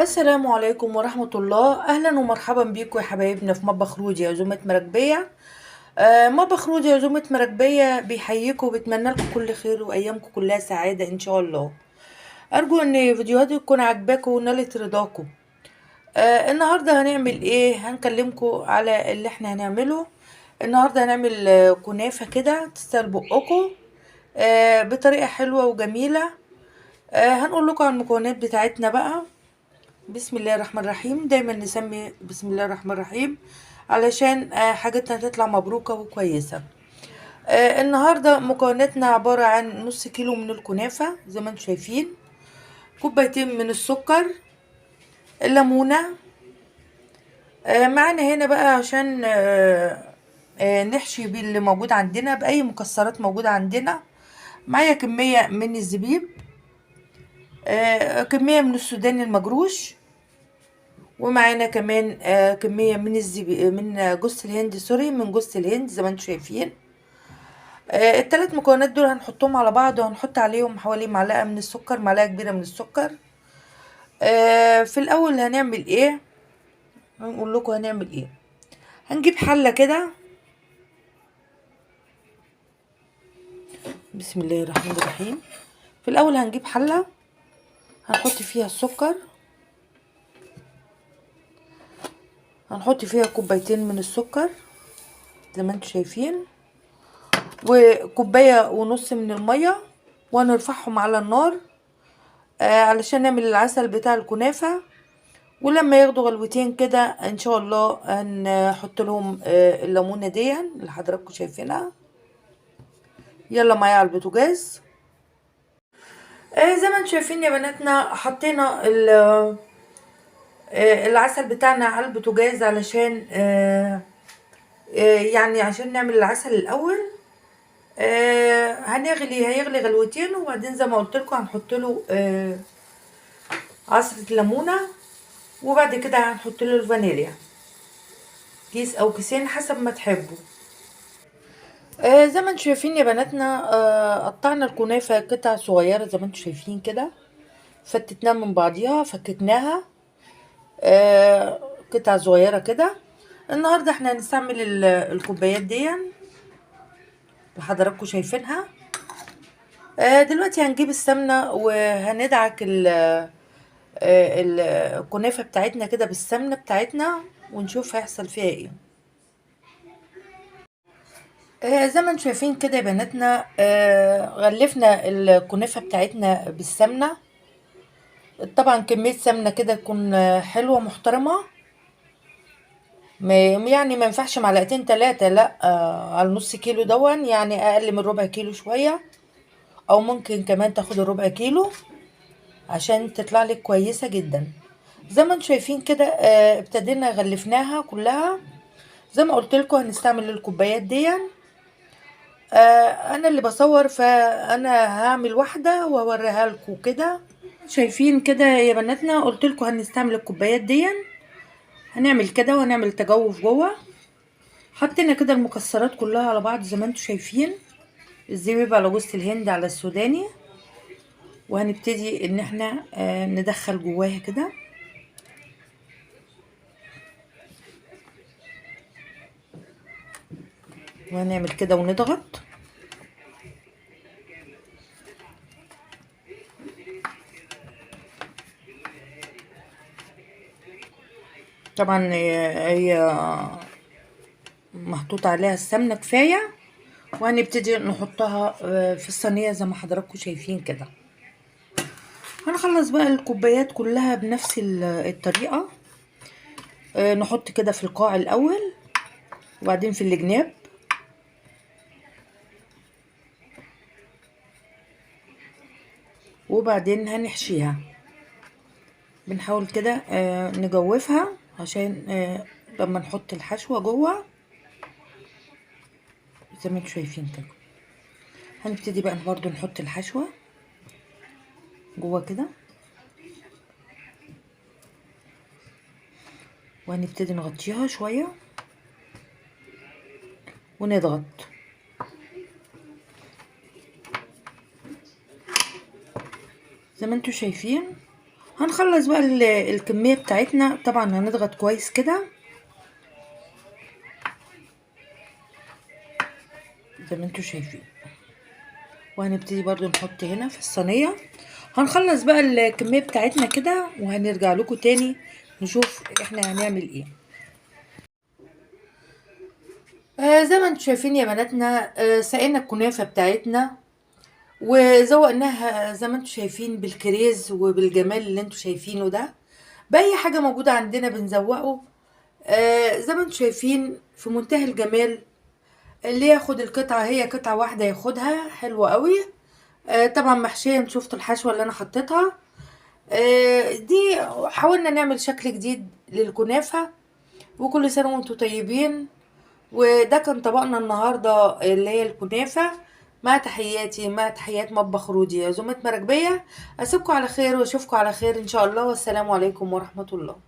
السلام عليكم ورحمة الله. أهلا ومرحبا بيكم يا حبايبنا في مطبخ رودي عزومة مراكبية. مطبخ رودي عزومة مراكبية بيحييكم وبيتمنى لكم كل خير وأيامكم كلها سعادة إن شاء الله. أرجو إن فيديوهاتي تكون عجباكم ونالت رضاكم. النهاردة هنعمل إيه؟ هنكلمكم على اللي إحنا هنعمله النهاردة. هنعمل كنافة كده تستاهل بقكم، بطريقة حلوة وجميلة. هنقول لكم على المكونات بتاعتنا بقى. بسم الله الرحمن الرحيم. دايما نسمي بسم الله الرحمن الرحيم علشان حاجتنا تطلع مبروكة وكويسة. النهاردة مكوناتنا عبارة عن نص كيلو من الكنافة زي ما انتم شايفين، كوبايتين من السكر، الليمونة. معانا هنا بقى عشان نحشي باللي موجود عندنا بأي مكسرات موجودة عندنا. معايا كمية من الزبيب، كمية من السوداني المجروش، ومعانا كمان كمية من الزبيب من جوز الهند، sorry من جوز الهند زي ما انتم شايفين. التلات مكونات دول هنحطهم على بعض، وهنحط عليهم حوالي معلقة من السكر، معلقة كبيرة من السكر. في الأول هنعمل ايه؟ هنقول لكم هنعمل ايه. هنجيب حلة كده، بسم الله الرحمن الرحيم. في الأول هنجيب حلة هنحط فيها السكر، هنحط فيها كوبايتين من السكر زي ما انتم شايفين، وكوباية ونص من المية، وهنرفعهم على النار علشان نعمل العسل بتاع الكنافة. ولما ياخدوا غلوتين كده ان شاء الله هنحط لهم الليمونة دي اللي حضراتكم شايفينها. يلا معايا على البوتاجاز. زي ما انتم شايفين يا بناتنا، حطينا العسل بتاعنا على البوتاجاز علشان يعني عشان نعمل العسل الاول. هيغلي غلوتين، وبعدين زي ما قلت لكم هنحط له عصرة ليمونة، وبعد كده هنحط له الفانيليا، كيس او كيسين حسب ما تحبوا. زي ما انتم شايفين يا بناتنا، قطعنا الكنافة قطع صغيرة زي ما انتم شايفين كده، فتتناها من بعضيها، فككناها قطع صغيرة كده. النهاردة احنا هنستعمل الكوبايات دي اللي حضراتكم شايفينها. دلوقتي هنجيب السمنة وهندعك الكنافة بتاعتنا كده بالسمنة بتاعتنا، ونشوف هيحصل فيها ايه. زي ما انتم شايفين كده يا بناتنا، غلفنا الكنافة بتاعتنا بالسمنة. طبعا كمية سمنة كده تكون حلوة محترمة، يعني ما ينفعش معلقتين تلاتة، لا، على نص كيلو دون، يعني اقل من ربع كيلو شوية، او ممكن كمان تاخد الربع كيلو عشان تطلع لك كويسة جدا. زي ما انتم شايفين كده، ابتدينا غلفناها كلها. زي ما قلت لكم هنستعمل الكوبايات دي. انا اللي بصور، فانا هعمل واحدة واوريها لكم كده. شايفين كده يا بناتنا، قلت لكم هنستعمل الكوبايات دي، هنعمل كده وهنعمل تجوف جوه. حطينا كده المكسرات كلها على بعض زي ما انتم شايفين، الزبيب على جوز الهند على السوداني، وهنبتدي ان احنا ندخل جواها كده. وهنعمل كده ونضغط. طبعا هي محطوط عليها السمنة كفاية، وهنبتدي نحطها في الصينية زي ما حضراتكم شايفين كده. هنخلص بقى الكوبايات كلها بنفس الطريقة. نحط كده في القاع الأول، وبعدين في الجناب، وبعدين هنحشيها. بنحاول كده نجوفها عشان لما نحط الحشوة جوه زي ما انتم شايفين كده. هنبتدي بقى برضو نحط الحشوة جوه كده، وهنبتدي نغطيها شوية ونضغط. زي ما انتم شايفين. هنخلص بقى الكمية بتاعتنا. طبعا هنضغط كويس كده زي ما انتوا شايفين، وهنبتدي برضو نحط هنا في الصينية. هنخلص بقى الكمية بتاعتنا كده وهنرجع لكم تاني نشوف احنا هنعمل ايه. زي ما انتوا شايفين يا بناتنا، سقينا الكنافة بتاعتنا وزوقناها زي ما انتوا شايفين بالكريز وبالجمال اللي انتوا شايفينه ده، بأي حاجة موجودة عندنا بنزوقه. زي ما انتوا شايفين في منتهى الجمال. اللي ياخد القطعة هي قطعة واحدة ياخدها، حلوة قوي. طبعا محشية، انتوا شفتوا الحشوة اللي انا حطيتها. دي حاولنا نعمل شكل جديد للكنافة. وكل سنة وانتوا طيبين. وده كان طبقنا النهاردة اللي هي الكنافة. مع تحياتي، مع تحيات مطبخ رودي عزومة مراكبية. اسيبكم على خير واشوفكم على خير ان شاء الله، والسلام عليكم ورحمة الله.